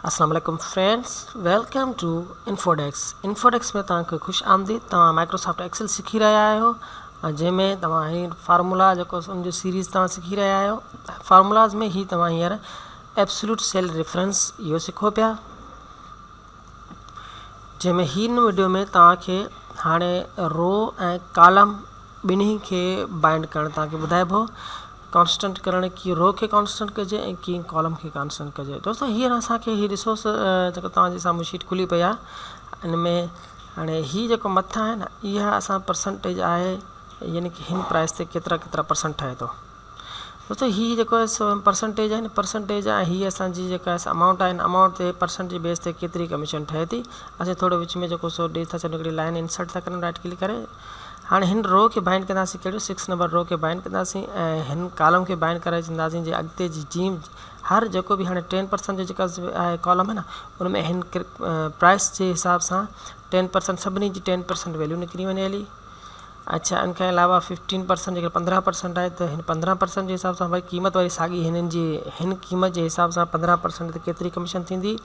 السلام عليڪم friends welcome two انفوڊيڪس انفوڊيڪس ۾ توهان کي خوش آمديد توهان مائڪروسافٽ ايڪسل سکي رهيا آهيو جنهن ۾ توهان هي فارمولا جيڪو ان جو سيريز توهان سکي رهيا آهيو فارمولاز ۾ هي توهان هينئر ايبسولوٽ سيل ريفرنس اهو سکو پيا جنهن ۾ هن وڊيو ۾ توهان کي هاڻي رو ۽ ڪالم ٻنهي کي بائنڊ ڪرڻ توهان کي ٻڌائبو ڪانسٽنٽ ڪرڻ ڪيئن رو کي ڪانسٽنٽ ڪجي ۽ ڪيئن ڪالم کي ڪانسٽنٽ ڪجي دوستو هينئر اسان کي هي ڏسوس جيڪو توهان جي سامهون شيٽ کلي پئي آهي ان ۾ هاڻي هي جيڪو مٿان آهي نه اها اسان پرسنٽيج آهي يعني ڪي هن پرائس تي ڪيترا ڪيترا پرسنٽ ٺهي ٿو دوستو هي جيڪو آهي پرسنٽيج آهي نه پرسنٽيج آهي هي اسان جي جيڪا امائونٽ آهي امائونٽ تي پرسنٽ جي بيس تي ڪيتري ڪميشن ٺهي ٿي اسين ٿورو وچ ۾ جيڪو سو ڏئي ٿا ڇڏيون هڪڙي لائن انسرٽ ٿا ڪريون رائٽ ڪلڪ ڪري هاڻي هن رو کي بائنڊ ڪنداسين ڪهڙو سڪس نمبر رو کي بائنڊ ڪنداسين ۽ هن ڪالم کي بائنڊ ڪرائي ڇڏنداسين جي اڳتي جي جيئن هر جيڪو به هاڻي ٽين پرسنٽ جو جيڪا آهي ڪالم آهي نه ان ۾ هن پرائس جي حساب سان ٽين پرسنٽ سڀني جي ٽين پرسنٽ ويليو نڪري وڃي هلي اڇا ان کان علاوه ففٽين پرسنٽ جيڪڏهن پندرهن پرسنٽ آهي ته هن پندرهن پرسنٽ جي حساب سان وري قيمت وري ساڳي هنن جي هن قيمت جي حساب سان پندرهن پرسنٽ تي ڪيتري ڪميشن ٿيندي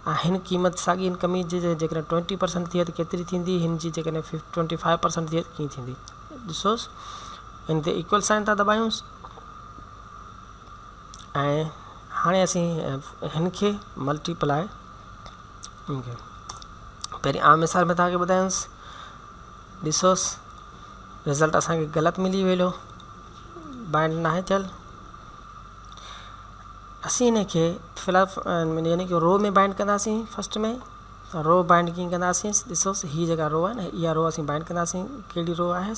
۽ هن قيمت ساڳي هن ڪمي جي جيڪڏهن ٽوئنٽي پرسنٽ ٿئي ته ڪيتري ٿيندي هن جي جيڪڏهن ٽوئنٽي فائيو پرسنٽ ٿئي ته ڪيئن ٿيندي ڏسوس هن تي ايڪول سائن ٿا دٻايونس ۽ هاڻي اسين هن کي ملٽيپلائي هن کي پهرين عام مثال ۾ توهان کي ٻڌايونس ڏسوس رزلٽ اسان کي غلط ملي ويو بائنڊ ناهي ٿيل اسين ان کي في الحال يعني ڪي رو ۾ بائنڊ ڪنداسين فرسٽ ۾ رو بائنڊ ڪيئن ڪنداسين ڏسوس هي جيڪا رو آهي نه اها رو اسين بائنڊ ڪنداسين ڪهڙي رو آهي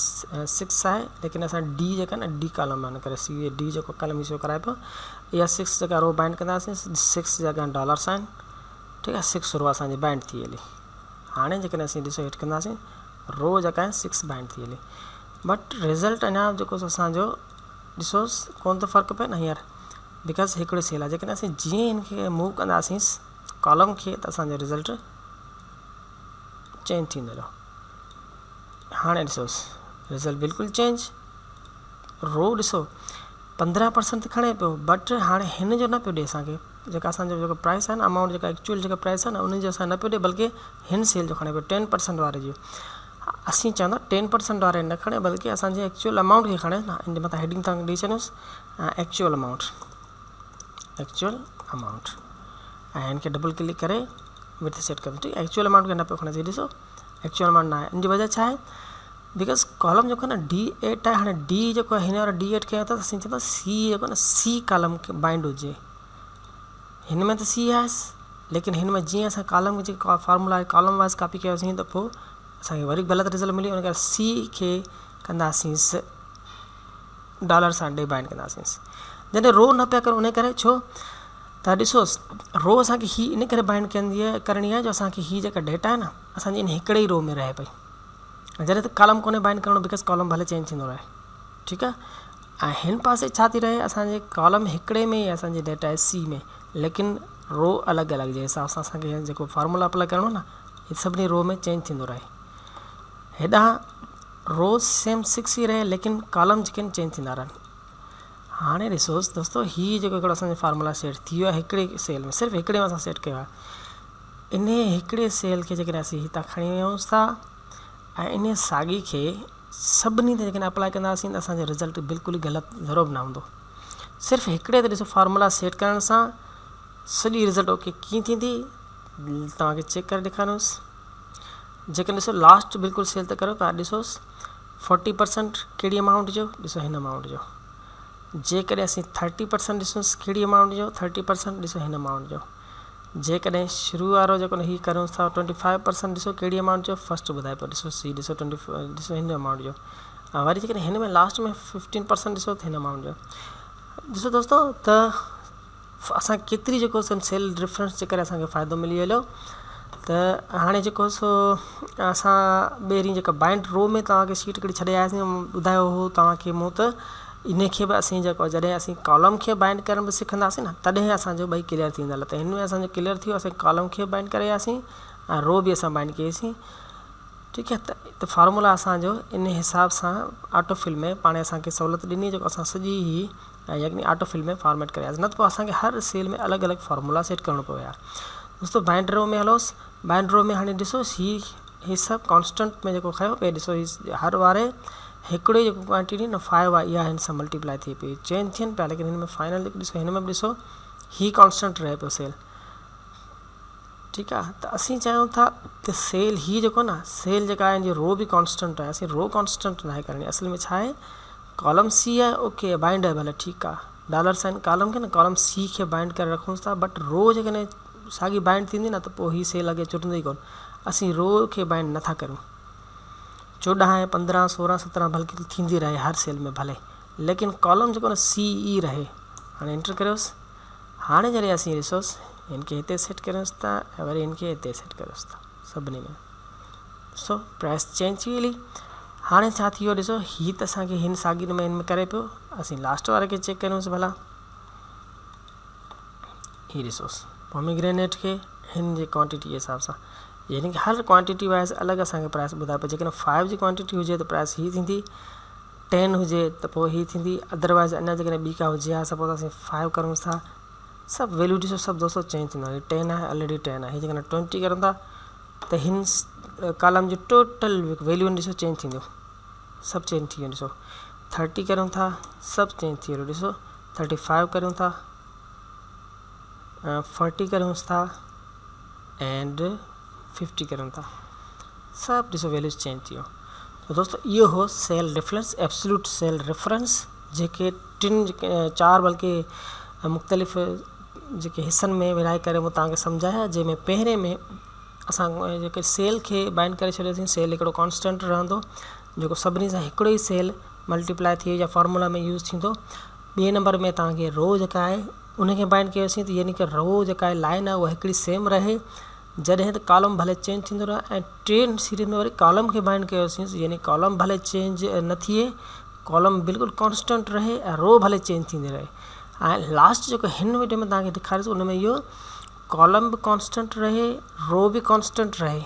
سڪس آهي ليڪن اسان ڊي جيڪا نه ڊي ڪالم آهي ان ڪري سي ڊي جيڪو ڪالم شو ڪرائي پيو اها سڪس جيڪا رو بائنڊ ڪنداسين سڪس جي اڳيان ڊالر سائن ٺيڪ آهي سڪس رو اسان جي بائنڊ ٿي هلي هاڻي جيڪڏهن اسين ڏسو هيٺ ڪنداسين رو جيڪا آهي سڪس بائنڊ ٿي هلي بٽ رزلٽ اڃا جيڪو اسان جو ڏسوس ڪون ٿو فرق پئي نه هينئر because هڪڙو سيل آهي جيڪڏهن اسين جيئن هن کي موو ڪنداسين ڪالم کي ته اسانجو رزلٽ چينج ٿيندو هليو هاڻي ڏسوس رزلٽ بلڪل چينج رو ڏسو پندرهن پرسنٽ ته کڻي پيو بٽ هاڻي هن جو نه پيو ڏي اسانکي جيڪا اسانجو جيڪو پرائس آهي نه امائونٽ جيڪا ايڪچوئل جيڪا پرائس آهي نه ان جو اسان نه پيو ڏي بلڪه هن سيل جو کڻي پيو ٽين پرسنٽ واري جو اسين چوندا ٽين پرسنٽ واري نه کڻي بلڪه اسانجي ايڪچوئل امائونٽ کي کڻي نه ان جي مٿان هيڊنگ تان ڏئي ڇڏيوس ايڪچوئل امائونٽ ايڪچوئل امائونٽ ۽ هن کي ڊبل ڪلڪ ڪري وٿ سيٽ ڪندو ٺيڪ ايڪچوئل امائونٽ کي نه پيو کڻي ڏسو ايڪچوئل امائونٽ نه آهي ان جي وجه ڇا آهي because column جيڪو آهي نه ڊي ايٽ آهي هاڻي ڊي جيڪو آهي هن وارو ڊي ايٽ کنيو اٿس اسين چوندا سي جيڪو آهي نه سي ڪالم کي بائنڊ هجي هن ۾ ته سي آهي ليڪن هن ۾ جيئن اسان ڪالم جي فارمولا ڪالم وائز ڪاپي ڪيوسين ته پوء اسانکي وري غلط رزلٽ ملي ان ڪري سي کي ڪنداسينس ڊالر سان ڊي بائنڊ ڪنداسينس جڏهن رو نه پيا ڪرون ان ڪري ڇو ته ڏسو رو اسانکي هي ان ڪري بائنڊ ڪندي آهي ڪرڻي آهي جو اسانکي هي جيڪا ڊيٽا آهي نه اسانجي ان هڪڙي ئي رو ۾ رهي پئي جڏهن ته ڪالم ڪونهي بائنڊ ڪرڻو because column ڀلي چينج ٿيندو رهي ٺيڪ آهي ۽ هن پاسي ڇا ٿي رهي اسانجي ڪالم هڪڙي ۾ ئي اسانجي ڊيٽا آهي سي ۾ ليڪن رو الڳ الڳ جي حساب سان اسانکي جيڪو فارمولا اپلائي ڪرڻو نه هي سڀني رو ۾ چينج ٿيندو رهي هيڏانهن رو سيم سڪس ئي رهي ليڪن ڪالم جيڪي آهن چينج ٿيندا رهن هاڻي ڏسوس دوستو هي جيڪو هڪڙو اسانجو فارمولا سيٽ ٿي ويو آهي هڪڙي سيل ۾ صرف هڪڙي ۾ اسان سيٽ ڪيو آهي انهي هڪڙي سيل کي جيڪڏهن اسين هتان کڻي وڃون ٿا ۽ انهي ساڳي کي سڀني تي جيڪڏهن اپلائي ڪنداسين ته اسانجو رزلٽ بلڪل ئي غلط ذرو به نه هوندو صرف هڪڙي تي ڏسو فارمولا سيٽ ڪرڻ سان سڄي رزلٽ اوڪي ڪيئن ٿيندي توهان کي چيڪ ڪري ڏيکاريوس جيڪڏهن ڏسو لاسٽ بلڪل سيل تي ڪريو ته ڏسوس فورٽي پرسنٽ ڪهڙي امائونٽ جو ڏسو هن امائونٽ جو جيڪڏهن اسين ٿرٽي پرسنٽ ڏسونس ڪهڙي امائونٽ جو ٿرٽي پرسنٽ ڏسو هن امائونٽ جو جيڪڏهن شروع وارو جيڪو هي ڪريون ٿا ٽوئنٽي فائيو پرسنٽ ڏسو ڪهڙي امائونٽ جو فرسٽ ٻڌائي پيو ڏسو سي ڏسو ٽوئنٽي ڏسو هن امائونٽ جو ۽ وري جيڪڏهن هن ۾ لاسٽ ۾ ففٽين پرسنٽ ڏسو ته هن امائونٽ جو ڏسو دوستو ته اسان ڪيتري جيڪو سو سيل ڊفرنس جي ڪري اسانکي فائدو ملي ويو ته هاڻي جيڪو سو اسان ٻهرين جيڪا بائنڊ رو ۾ توهان کي شيٽ هڪڙي ڇڏي آياسين ٻڌايو هو توهان کي مون ته انهي کي به اسين جيڪو جڏهن اسين ڪالم کي بائنڊ ڪرڻ به سکنداسين نه تڏهن اسان جو ٻئي ڪليئر ٿيندا ته هن ۾ اسان جو ڪليئر ٿي ويو اسين ڪالم کي به بائنڊ ڪري آياسين ۽ رو به اسان بائنڊ ڪئيسين ٺيڪ آهي ته فارمولا اسان جو ان حساب سان آٽو فل ۾ پاڻ اسان کي سهولت ڏني جيڪو اسان سڄي هي يعني آٽو فل ۾ فارميٽ ڪري آياسين نه ته پوء اسان کي هر سيل ۾ الڳ الڳ فارمولا سيٽ ڪرڻو پوي ها. دوستو بائنڊ رو ۾ هلوس، بائنڊ رو ۾ هاڻي ڏسو هي هي سڀ ڪانسٽنٽ ۾ جيڪو کنيو پئي ڏسو هي هر واري هڪڙو ئي جيڪو ڪوانٽيٽي نه 5 آهي اها هن سان ملٽيپلائي ٿئي پئي، چينج ٿين پيا ليڪن هن ۾ فائنل جيڪو ڏسو هن ۾ به ڏسو هي ڪانسٽنٽ رهي پيو سيل. ٺيڪ آ ته اسين چاهيون ٿا ته سيل هي جيڪو نه سيل جيڪا آهي ان جي رو به ڪانسٽنٽ آهي اسين رو ڪانسٽنٽ ناهي ڪرڻي اصل ۾ ڇا آهي ڪالم سي آهي اوڪي بائنڊ آهي ڀلي ٺيڪ آ ڊالر سائن ڪالم کي نه ڪالم سي کي بائنڊ ڪري رکون ٿا بٽ رو جيڪڏهن ساڳي بائنڊ ٿيندي نه ته پوء هي سيل اڳي چرندو ئي ڪون اسين رو کي بائنڊ نٿا ڪريون 14 ۽ 15 16 17 بلڪه ٿيندي رهي هر سيل ۾ ڀلي ليڪن ڪالم جيڪو نه سي ئي رهي هاڻي انٽر ڪريوس هاڻي جڏهن اسين ڏسوس هن کي هتي سيٽ ڪريونس ٿا ۽ وري هن کي هتي سيٽ ڪريونس ٿا سڀني ۾ ڏسو پرائس چينج ٿي وئي هاڻي ڇا ٿي ويو ڏسو هي ته اسانکي هن ساڳي ۾ هن ۾ ڪري پيو اسين لاسٽ واري کي چيڪ ڪريونس ڀلا هي ڏسوس پوميگرينيٽ کي هن جي ڪوانٽيٽي جي حساب سان يعني ڪه هر ڪوانٽيٽي وائز الڳ اسانکي پرائس ٻڌائي پيو جيڪڏهن 5 جي ڪوانٽيٽي هجي ته پرائس هي ٿيندي ٽين هجي ته پوء هي ٿيندي ادروائز اڃا جيڪڏهن ٻي ڪا هجي ها سپوز اسين فائيو ڪرون ٿا سڀ ويليو ڏسو سڀ دوستو چينج ٿيندو هي ٽين آهي آلريڊي ٽين آهي هي جيڪڏهن ٽوئنٽي ڪرون ٿا ته هن ڪالم جو ٽوٽل ويليو ڏسو چينج ٿيندو سڀ چينج ٿي ويو ڏسو 30 ڪرون ٿا سڀ چينج ٿي ويو ڏسو 35 ڪريون ٿا 40 ڪريون ٿا اينڊ 50 ڪريون ٿا سڀ ڏسو ويليوز چينج ٿي ويو ته دوستو اهو هو cell reference absolute cell reference جيڪي ٽن چار بلڪه مختلف جيڪي حصن ۾ ورهائي ڪري مون توهان کي سمجهايا جنهن ۾ پهرين ۾ اسان جيڪي سيل کي بائنڊ ڪري ڇڏيوسين سيل هڪڙو ڪانسٽنٽ رهندو جيڪو سڀني سان هڪڙو ئي سيل ملٽيپلائي ٿئي يا فارمولا ۾ يوز ٿيندو ٻئي نمبر ۾ توهان کي رو جيڪا آهي ان کي بائنڊ ڪيوسين ته يعني ڪه رو جيڪا آهي لائن آهي اها هڪڙي سيم رهي جڏهن ته ڪالم ڀلي چينج ٿيندو رهي ۽ ٽين سيريز ۾ وري ڪالم کي بائنڊ ڪيوسين يعني ڪالم ڀلي چينج نه ٿئي ڪالم بلڪل ڪانسٽنٽ رهي ۽ رو ڀلي چينج ٿيندي رهي ۽ لاسٽ جيڪو هن وڊيو ۾ توهان کي ڏيکاريس ان ۾ اهو ڪالم به ڪانسٽنٽ رهي رو به ڪانسٽنٽ رهي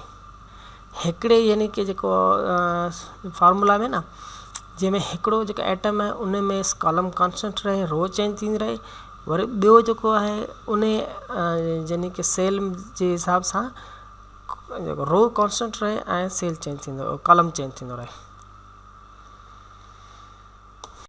هڪڙي يعني ڪي جيڪو فارمولا ۾ نه جنهن ۾ هڪڙو جيڪو ايٽم آهي ان ۾ ڪالم ڪانسٽنٽ رهي رو چينج ٿيندي رهي وري ٻيو جيڪو آهي ان يعني ڪي سيل جي حساب سان جيڪو رو ڪانسٽنٽ رهي ۽ سيل چينج ٿيندو ڪالم چينج ٿيندو رهي.